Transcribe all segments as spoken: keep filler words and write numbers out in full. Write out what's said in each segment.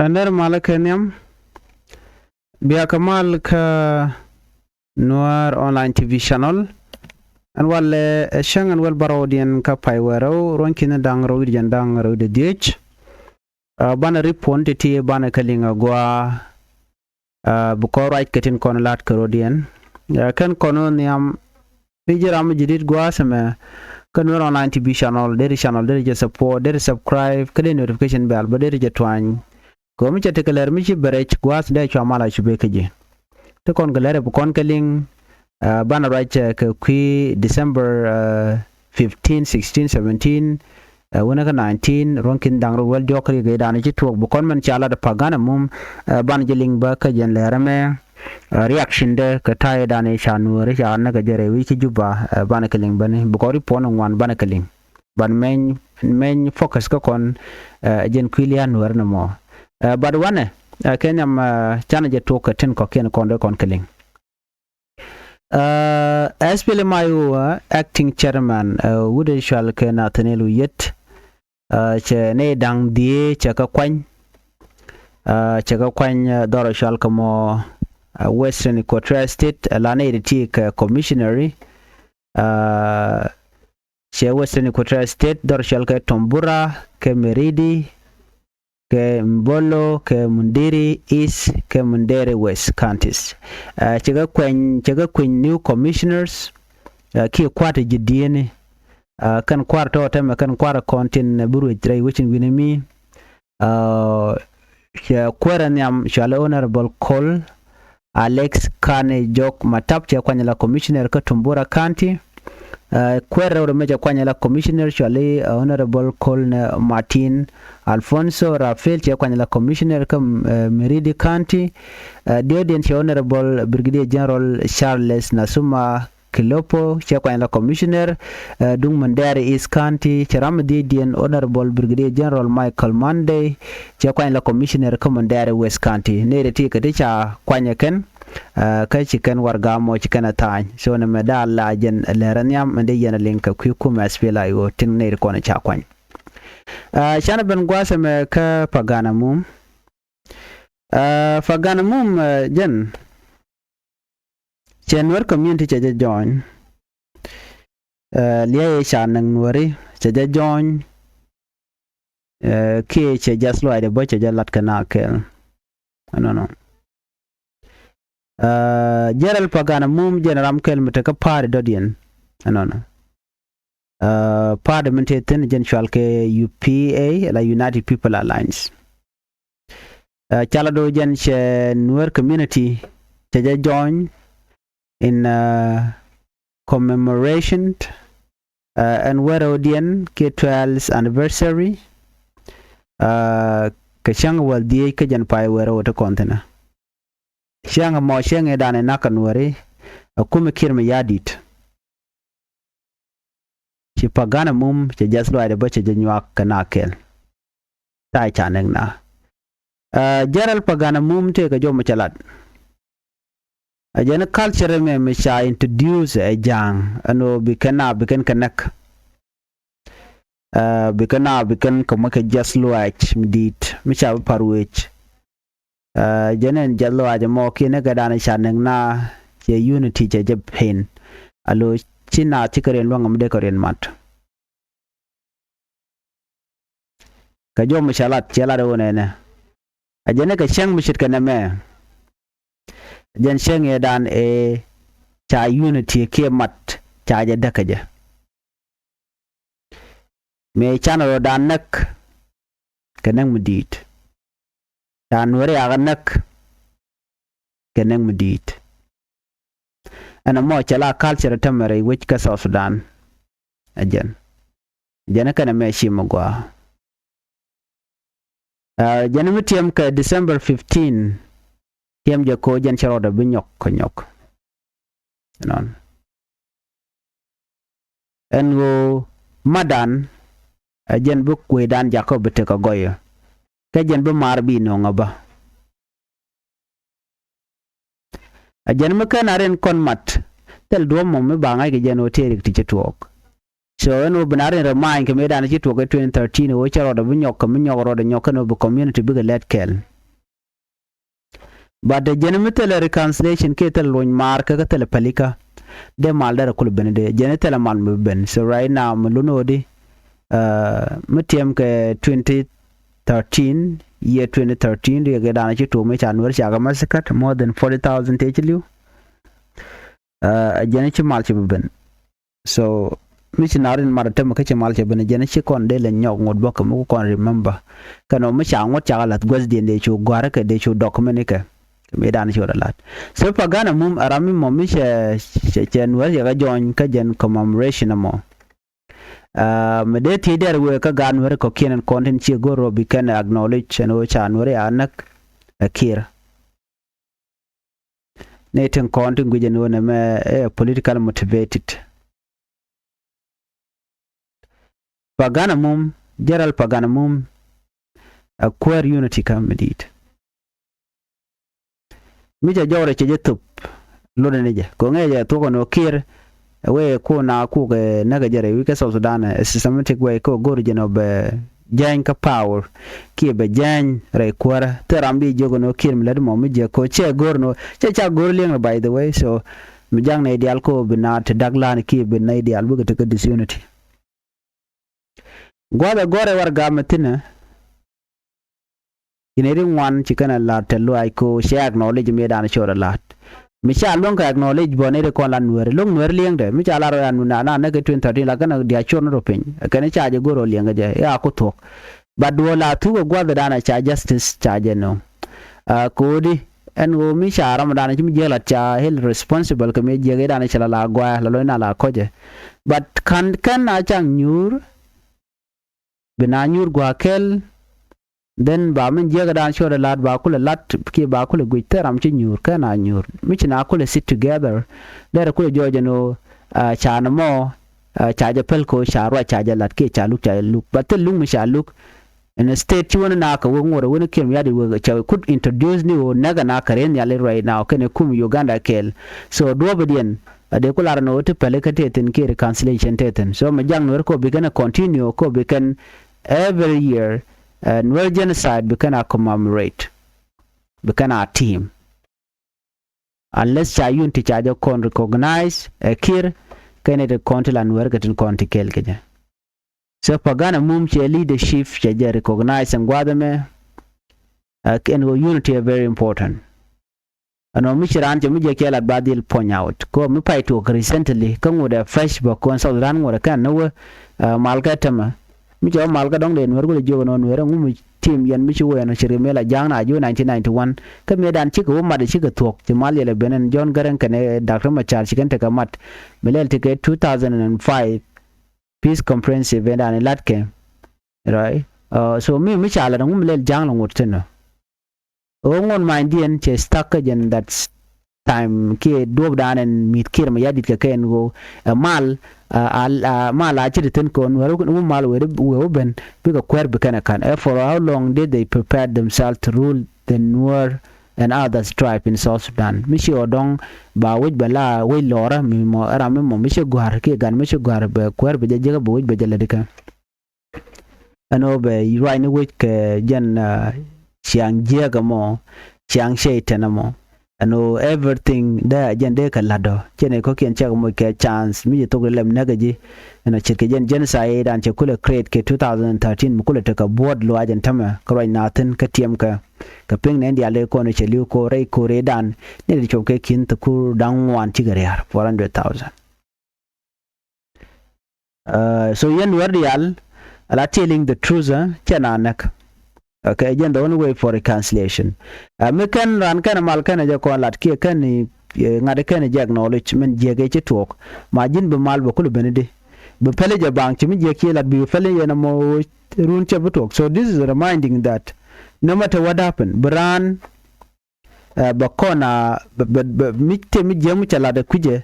Ɛn derɛ malä kɛ nhiam. Bia kɛ mal kä Nuäär Online T V Channel. Ɛn walɛ ɛ cäŋ ɛn wäl bärɔwdiɛn kä pay wäl rɛw, ruɔ̱n ki̱n da̱ŋ rɛw wi̱cdɛ jiɛn da̱ŋ rɛw wi̱cdɛ dhieec. Banɛ ripot ti ti banɛ kɛ liŋ a gɔaa. Bi kɔn ruac kɛ tin kɔn la̱t kɛ rɔ̱diɛn. Kɛn kɔn wä nhiam. Mi ji̱ ram mi ji̱ di̱t gua̱a̱th ɛmɛ kä Nuäär Online T V Channel, deri channel deri jɛ support, deri subscribe, kä deri notification bell bä deri jɛ tuany. Kɛ ɣöö mi cɛ tekɛ lɛr mi ci bɛ rɛc gua̱a̱th dee cua mal a cupɛ kä ji̱. Ti kɔn kɛ lɛr ɛ bi kɔn kɛ liŋ. Banɛ ruac kɛ kui̱ December fifteen, sixteen, seventeen, ɛ wänä kä nineteen, ruɔ̱n ki̱n da̱ŋ rɛw wäl diɔ̱k kä riɛk ëëdan ci tuɔɔk bi kɔn mɛn ca lat Pagana Mum. Banɛ jɛ liŋ bä kä jɛn lɛr ɛmɛ. Reaction dɛ kɛ ta̱yɛ dan i̱ ca Nuääri ca näk kɛ jɛ rɛy wi̱c kä Juba. Banɛ kɛ liŋ bäni bi kɔn ripot ni ŋuan banɛ kɛ liŋ. Ban mɛny mɛny focus kä kɔn jɛn kui̱ lia̱a̱ Nuääri ni mɔ. But wanɛ kɛ nhiam canɛ jɛ tuɔɔk kɛ tin kɔ̱kiɛn kɔn dee kɔn kɛ liŋ. Ɛ S P L M I O acting chairman wut ɛ cual kɛ Nathaniel Oyet. Cɛ nɛy da̱ŋ dhieec cɛ kɛ kuany. Cɛ kɛ kuany dhɔr ɛ cual kɛ mɔ Western Equatoria State, ɛ la nɛy ti ti kɛ commissionary. Cɛ Western Equatoria State dhɔr ɛ cual kɛ Tombura, kɛ Meridi, kɛ Mbolo, kɛ Mundri East, kɛ Mundri West counties. Cɛ kɛ kuany cɛ kɛ kuany new commissioners. Kiɛ kua̱r ti ji̱ dieni. Kɛn kua̱r tɔ̱ tɛmɛ kɛn kua̱r kɔn tin bi ruec rɛy wecin wi̱ni mi. Cɛ kuäärɛ nhiam cuali Honorable Col Alex Kane Jok Matap cɛ kuany la commissioner kä Tombura County. Kuäär rɛw rɛ mɛ cɛ kuany la commissioner cuali Honorable Col Martin Alfonso Raphael cɛ kuany la commissioner kä Meridi County. Diɔ̱kdiɛn cɛ Honorable Brigadier General Charles Nasuma Kilopo cɛ kuany la commissioner. Duŋ Mundri East County cɛ ram mi dhiecdiɛn Honorable Brigadier General Michael Monday cɛ kuany la commissioner kä Mundri West County. Nɛy rɛ ti kɛ ti ca kuany ɛ kɛn. Kä ci kɛn warɛga mɔ ci kɛn ɛ tha̱a̱ny. So nɛ mɛ da̱a̱ la jɛn lɛr ɛ nhiam ɛn dee yɛn ɛ liŋ kɛ kui̱ kumɛ S P L I O tin nɛy ri kɔn ca kuany. Canɛ ben gua̱a̱th ɛmɛ kä Pagana Mum. Pagana Mum jɛn cɛ Nuer community cɛ jɛ join. Liɛyɛ ca näk Nueri cɛ jɛ join. Kiɛ cɛ jath luaydɛ bä cɛ jɛ lat kɛ na kɛl. Ɛnɔnɔ. Jɛrɛl Pagana Mum jɛn ram kɛl mi tekä party dɔ̱diɛn. Ɛnɔnɔ. Party min te thin jɛn cual kɛ U P A la United People Alliance. Cala do jɛn cɛ Nuer community cɛ jɛ join in commemoration ɛn wärɛwdiɛn kiɛ twelfth anniversary. Kɛ cäŋ wäl dhiec kä jɛn pay wärɛw ti kɔn thinɛ. Cäŋ mɔ cäŋ i̱ dan inak kɛ Nueri ɛ kumi Kiir mi ya̱di̱t. Ci Pagana Mum cɛ jath luaydɛ bä cɛ jɛ nyuak kɛ na kɛl. Tay ca nɛk na. Jɛrɛl Pagana Mum tëëkɛ jɔm cɛ lat. Ɛ jɛn culture mɛ mi ca introduce ɛ ja̱a̱ŋ ɛn ɣöö bi kɛn na bi kɛn kɛ näk. Bi kɛn na bi kɛn kɛ mɔ kɛ jath luaac mi di̱i̱t mi ca bi par wec. Jɛn ɛn jath luaac ɛmɔ kiɛ ni kɛ dan ca nɛk na cɛ unity cɛ jɛ pen. Alo ci na ci kɛ riɛn luäŋ mi dee kɛ riɛn mat. Kɛ jɔm cɛ lat cɛ lat ɛ wä nɛnɛ. Ɛ jɛn ni kɛ cäŋ mi ce̱tkɛ nɛmɛ. Jɛn cäŋ ëëdan ëë ca unity kiɛ mat ca jɛ däk kä jɛ. Mëë can rɔɔdan näk kɛ näk mi di̱i̱t. Ca Nueri akɛ näk kɛ näk mi di̱i̱t. Ɛn ɛmɔ cɛ la culture tämɛ rɛy wec kä South Sudan. Ɛ jɛn jɛn kɛnɛ mɛ ci mi gɔaa. Jɛn mi tiɛm kɛ December fifteen. Tiɛm jɛ ko̱ jɛn cɛ rɔɔdɛ bi nyɔk kɛ nyɔk. Ɛnɔn ɛn ɣöö madan ɛ jɛn bi kuecdan jakä bi tekɛ gɔyɛ. Kä jɛn bi maar bi nööŋä bä. Ɛ jɛn mi ken a rin kɔn mat thil duɔ̱ɔ̱p mɔ mi ba ŋa̱c kɛ jɛn ɣöö tëë rik ti ci tuɔɔk. So ɛn ɣöö bi na rin rɛ ma̱a̱ny kɛ mëëdan ci tuɔɔk ɛ twenty thirteen ɣöö cɛ rɔɔdɛ bi nyɔk kɛ mi nyɔk rɔɔdɛ nyɔk kɛn ɣöö bi community bikɛ lɛt kɛɛl. But jɛn mi thilɛ reconciliation kiɛ thilɛ luɔny maar kä kä thilɛ pälikä, dee mal derɛ kulɛ ben dee, jɛn thilɛ mal mi ben. So right now mi lun ɣöö di, uh, mi tiɛm kɛ twenty thirteen, year twenty thirteen, riɛk ëëdan ci tuɔɔk mi ca Nuɛr cakɛ massacre, more than forty thousand tëë ci li̱w. Uh, jɛn ci mal ci bi ben. So mi ci nar in mat a tem kä ci mal cɛ ben, jɛn ci kɔn dee lɛ nyɔk ŋot bä kɛ mi ku kɔn remember. Kɛ nɔ mi ca ŋot cakɛ lath guäthdiɛn dee cu gɔ̱a̱r kɛ, dee cu document kɛ, kɛ mi dan ci wä lat. So Pagana Mum a ram mi mɔ mi cɛ, cɛ, cɛ Nuɛr cɛ kɛ join kä jɛn commemoration ɛmɔ. Uh, mi dee thiec dɛr wëë kä gaat Nuɛr kɔ̱kiɛn ɛn kɔn tin ci go̱r rɔ bi kɛn acknowledge ɛn ɣöö ca Nuɛr ya näk ɛ Kiir. Ni tin kɔn tin guic ɛn ɣöö nɛmɛ ɛ political motivated. Pagana Mum, General Pagana Mum, a kuäär unity kä mi di̱i̱t. Mi cɛ jɔwrɛ cɛ jɛ thop lotdɛ ni jɛ kɛ ŋɛ jɛ thuɔ̱k ɛn ɣöö Kiir ɛ wee kun a kuk ɛ näk ɛ jɛ rɛy wi̱i̱ kä South Sudan ɛ systematic way kä go̱r jɛ nɔ bɛ jääny kä power kiɛ bɛ jääny rɛy kuäärä. Thil ram bi jiök ɛn ɣöö Kiir mi lät mɔ mi jiäk kɛ ɣöö cɛ go̱r ɛn ɣöö cɛ ca go̱r liɛŋ rɛ, by the way. So mi jak nɛy diaal kɛ ɣöö bi na te dak lan kiɛ bi nɛy diaal bikɛ te kä disunity. Gua̱th ɛ gɔ̱rɛ warɛgak mi thi̱n ɛ, ci nɛy ti ŋuan ci kɛn ɛ la̱t te luaac kɛ ɣöö cɛ acknowledge mi dan cɔɔr ɛ la̱t. Mi ca luäŋ kɛ acknowledge bä nɛy ti kɔn la Nuɛɛri, lo̱ŋ Nuɛɛri liɛŋdɛ. Mi ca lar ɣöö ya Nuɛɛri na näk kɛ twenty thirteen la kɛn ɛ diaal cɔɔr ni rɔ piny. Kɛn ca jɛ go̱r ɣöö liɛŋ kɛ jɛ, ya ku thuɔ̱k. But duɔ̱ɔ̱r la thuk ɛ gua̱thdan ɛ ca justice ca jɛ nööŋ. Ah, ko̱di ɛn ɣöö mi ca ram dan ci mi jiäk lat ca held responsible kɛ mi jiäk i̱ dan cɛ la la gua̱a̱ la lo̱c na la kɔcɛ. But ka̱n kɛn a caŋ nyuur, bi na nyuur gua̱a̱ kɛl, then ba min jiäk dan cɔɔr ɛ la̱t ba kulɛ la̱t kiɛ ba kulɛ guic thil ram ci nyuur kɛn a nyuur. Mi ci na kulɛ sit together, derɛ kulɛ jɔɔc ɛn ɣöö, ah, ca nɔmɔ, ah, ca jɛ päl kɛ ɣöö ca ruac ca jɛ la̱t kiɛ ca luk ca jɛ luk. But thil luk mi ca luk, in a state ci wä ni na kɛ wek ŋuɔt wä ni Kiir mi yadi wek cɛ kut introduce ni wä nɛkɛ na kɛ ren nhiali right now kɛn ɛ kum Uganda kɛɛl. So duɔ̱ɔ̱pidiɛn a dee ku lar ni wä ti päli kä tëë thi̱n kiɛ reconciliation tëë thi̱n. So mi jak Nuɛr kɔ bi kɛn a continue kɔ bi kɛn every year, uh, Nuɛr genocide bi kɛn a commemorate, bi kɛn a team. Unless ca unity ca jɛ kɔn recognize ɛ Kiir, kɛn ɛ ti kɔn ti la Nuɛr kɛ tin kɔn ti kɛɛl kɛ jɛ. So Pagana Mum cɛ leadership cɛ jɛ recognize ɛn gua̱a̱th ɛmɛ. Ɛ kɛn ɣöö unity ɛ very important. Ɛn ɣöö mi ci raan cɛ mi jɛ kɛ lat ba dhil point out kɛ ɣöö mi pay tuɔɔk recently kä ŋot ɛ fresh bä kɔn South Sudan ŋot ɛ kɛn ni wä, ɛ, mal kɛ tämɛ. Mi cɛ wä mal kä dɔ̱ŋ dee Nuɛr kulɛ jiök ɛn ɣöö Nuɛr ɛŋu mi tim yɛn mi ci wä ɛn ɣöö ci ri mi la ja̱a̱ŋ na ji̱ nineteen ninety one. Kä mi dan cikɛ wä mat cikɛ thuɔ̱k ci mal yɛlɛ ben ɛn John Garang kɛnɛ Doctor Machar ci kɛn tekɛ mat. Mi lɛl tekɛ two thousand and five peace comprehensive ɛn dan ɛ latkɛ. Right? Uh, so mi, mi ca lat ɛŋu mi lɛl ja̱a̱ŋ lɛ ŋot thi̱n ɔ. Ɣöö ŋot manydiɛn cɛ stuck kä jɛn that time kiɛ duɔ̱ɔ̱pdan ɛn mi̱th Kiir mi yadit kɛ kɛn ɣöö ɛ mal, a, a, a, mal a ci ti thi̱n kɔn wee wä mal wee wä ben bikɛ kuɛɛr bi kɛn ɛ ka̱n. Ɛ, for how long did they prepare themselves to rule the Nuer and others tribe in South Sudan? Mi ci ɣɔw dɔ̱ŋ ba wec bɛ la wec lɔrä mi mɔ ram mi mɔ mi ci gɔ̱a̱r kiɛ gan mi ci gɔ̱a̱r bɛ kuɛɛr bɛ jɛ jiäkä bɛ wec bɛ jɛ lätdi kä. Ɛn ɣöö bɛ ruacni wec kɛ jɛn, ah, ciaŋ jiääk ɛmɔ, ciaŋ cɛy-tan ɛmɔ. Ɛn ɣöö everything dee a jɛn dee kɛ la̱t ɔ. Cɛ ni kɔ̱kiɛn cɛ kɛ moc kɛ chance mi ci thok lɛm näk ɛ ji̱. Ɛn ɣöö ce̱tkɛ jɛn genocide dan cɛ kulɛ create kɛ two thousand and thirteen mi kulɛ tekɛ buɔ̱ɔ̱t luaac ɛn tämɛ kä ruac na thi̱n kä tiɛmkɛ. Kɛ pi̱ŋ nɛn diaal dee kɔn cɛ li̱w ko̱r rɛy ko̱r rɛydan ni ti cop kɛ ki̱n thi̱kur da̱ŋ ŋuan cikɛ ria̱r, four hundred thousand. Uh, so yɛn Nuɛr diaal, ala telling the truth, eh, cɛ na näk. Okay, jɛn the only way for reconciliation. Uh, mi kɛn ran kɛn mal kɛn jɛ kɔn lat kiɛ kɛn, eh, ŋa̱t kɛn jɛ acknowledge min jiɛk ɛ ci tuɔɔk. Ma ji̱n bi mal bɛ kulɛ ben di. Bi pɛli jɛ baŋ ci mi jiɛk ci lat bi pɛli yɛn amɔ run cɛ bi tuɔɔk. So this is reminding that no matter what happen, bi ran Ɛ, bɛ kɔn a, bɛ, bɛ, bɛ, mi te mi jiäk mi cɛ lat ɛ kui̱cɛ.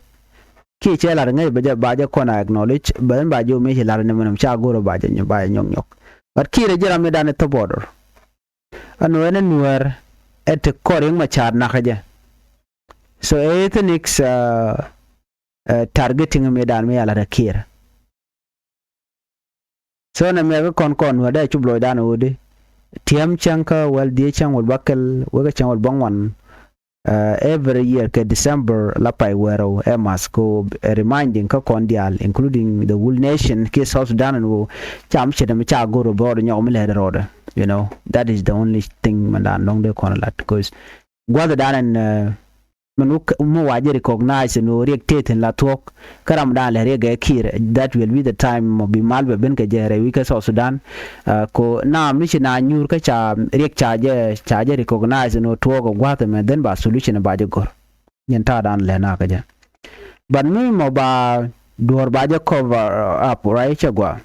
Kiɛ cɛ lat ɛ ŋäc bɛ jɛ, ba jɛ kɔn a acknowledge, bɛ ɛn ba jɛ mi ci lat ɛ ni mɛn ca go̱r ɛ ba jɛ nyɔ-, ba jɛ nyɔk nyɔk. But Kiir ɛ ji̱ ram mi dan ɛ thop order. Ɛn ɣöö ɛn ɛ Nuɛɛr ɛ te kɔr Riek Machar nakä jɛ. So ɛ ethnics, ɛ, ɛ, targeting mi dan mi a lat ɛ Kiir. So nɛ mɛ kä kɔn kɔn wä dee cup lɔcdan ɣöödi. Tiɛm cäŋ kä wäl dhieec cäŋ wäl bäkɛl wekɛ cäŋ wäl bäŋuan. Uh, every year kɛ December la pay wɛɛr ɛ math ko, uh, reminding kä kɔn diaal, including the whole nation, kiɛ South Sudan ɛn ɣöö ca mi ce̱t ɛmɛ ca go̱r ɛ bɛ rɔɔdɛ nyɔk mi lɛɛt rɔɔdɛ. You know, that is the only thing mɛn daan nɔŋ dee kɔn lat, because gua̱th dan ɛn, uh, mɛn wä mi wa jɛ recognize ɛn ɣöö riɛk tëë thi̱n la thuɔ̱k, kä ram dan lɛ riɛk ɛ kiir, that will be the time mɔ bi mal bɛ ben kɛ jɛ rɛy wi̱c kä South Sudan. Uh, ko na mi ci na nyuur kä ca riɛk ca jɛ, ca jɛ recognize ɛn ɣöö tuɔɔk ɛ gua̱th ɛmɛ, then ba solution ba jɛ go̱r. Yɛn ta̱a̱ dan lɛ na kä jɛ. But mi mɔ ba duɔ̱ɔ̱r ba jɛ cover up, right, cɛ gua.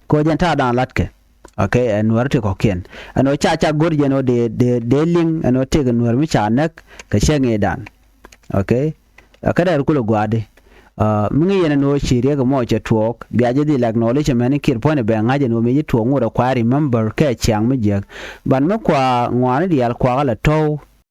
Ko jɛn ta̱a̱ dan latkɛ. Okay, ɛ Nuäär ti kɔ̱kiɛn. Ɛn ɣöö ca ca go̱r jɛn ɣöö dee, dee, dee liŋ ɛn ɣöö tëëkɛ Nuäär mi ca näk kɛ cäŋ ëë dan. Okay. Ɛ kä dɛr kulɛ gua̱a̱di. Uh, mi ŋi̱i̱c yɛn ɛn ɣöö ci riɛk ɛmɔ cɛ tuɔɔk, bia jɛ dhil acknowledge mɛn i̱ kiɛr puɔ̱nydɛ bɛ ŋa̱c ɛn ɣöö mëë ci tuɔɔk ŋot ɛ kua remember kɛ ciaŋ mi jiäk. But mi kua ŋuani diaal kuakä la tɔ̱w,